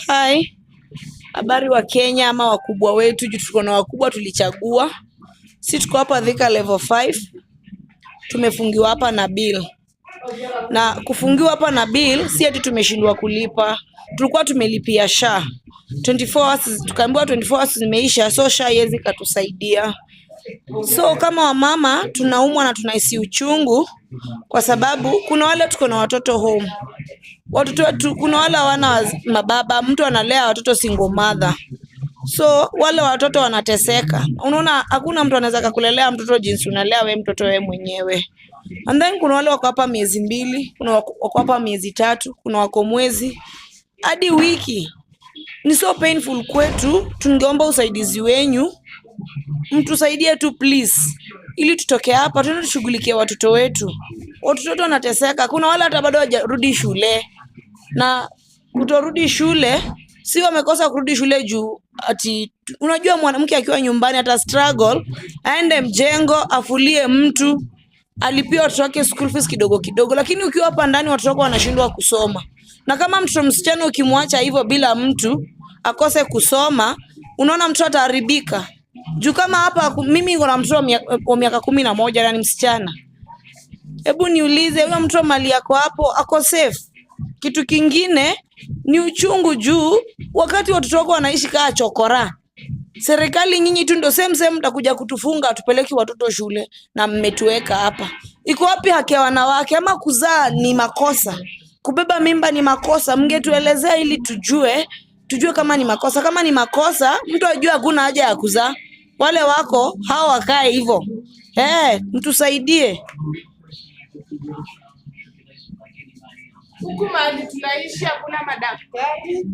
Hi, habari wa Kenya ama wakubwa wetu, juu tuko na wakubwa tulichagua. Si tuko hapa Thika level 5, tumefungiwa hapa na bill. Na kufungiwa hapa na bill si ati tumeshindwa kulipa, tulikuwa tumelipia SHA 24 hours, tukaambiwa 24 hours zimeisha, so SHA haiwezi katusaidia. So kama wamama tunaumwa na tunahisi uchungu, kwa sababu kuna wale tuko na watoto home, watoto wetu, kuna wale hawana mababa, mtu analea watoto single mother, so wale watoto wanateseka. Unaona, hakuna mtu anaweza kakulelea mtoto jinsi unalea we mtoto we mwenyewe. And then kuna wale wako hapa miezi 2, kuna wako hapa miezi 3, kuna wako mwezi hadi wiki. Ni so painful kwetu. Tungeomba usaidizi wenyu, mtusaidie tu please, ili tutoke hapa tuende tushughulikie watoto wetu. Watoto wetu wanateseka. Kuna wale hata bado hawajarudi shule, na kutorudi shule si wamekosa kurudi shule juu ati, unajua mwanamke akiwa nyumbani ata struggle aende mjengo afulie mtu alipie watoto wake school fees kidogo kidogo, lakini ukiwa hapa ndani watoto wako wanashindwa kusoma. Na kama mtoto msichana ukimwacha hivyo bila mtu akose kusoma, unaona mtoto ataharibika. Juu kama hapa mimi niko na mtoto wa miaka 11 na ni msichana. Hebu niulize, huyo mtoto mali yako hapo ako safe? Kitu kingine ni uchungu juu wakati watoto wako wanaishi kaa chokora. Serikali nyinyi tu ndo same same mtakuja kutufunga tupeleki watoto shule na mmetuweka hapa. Iko wapi haki ya wanawake? Ama kuzaa ni makosa? Kubeba mimba ni makosa? Mngetuelezea ili tujue kama ni makosa. Kama ni makosa, mtu ajue hakuna haja ya kuzaa. Wale wako hao wakae hivyo. Mtusaidie. Huku mahali tunaishi hakuna madaktari.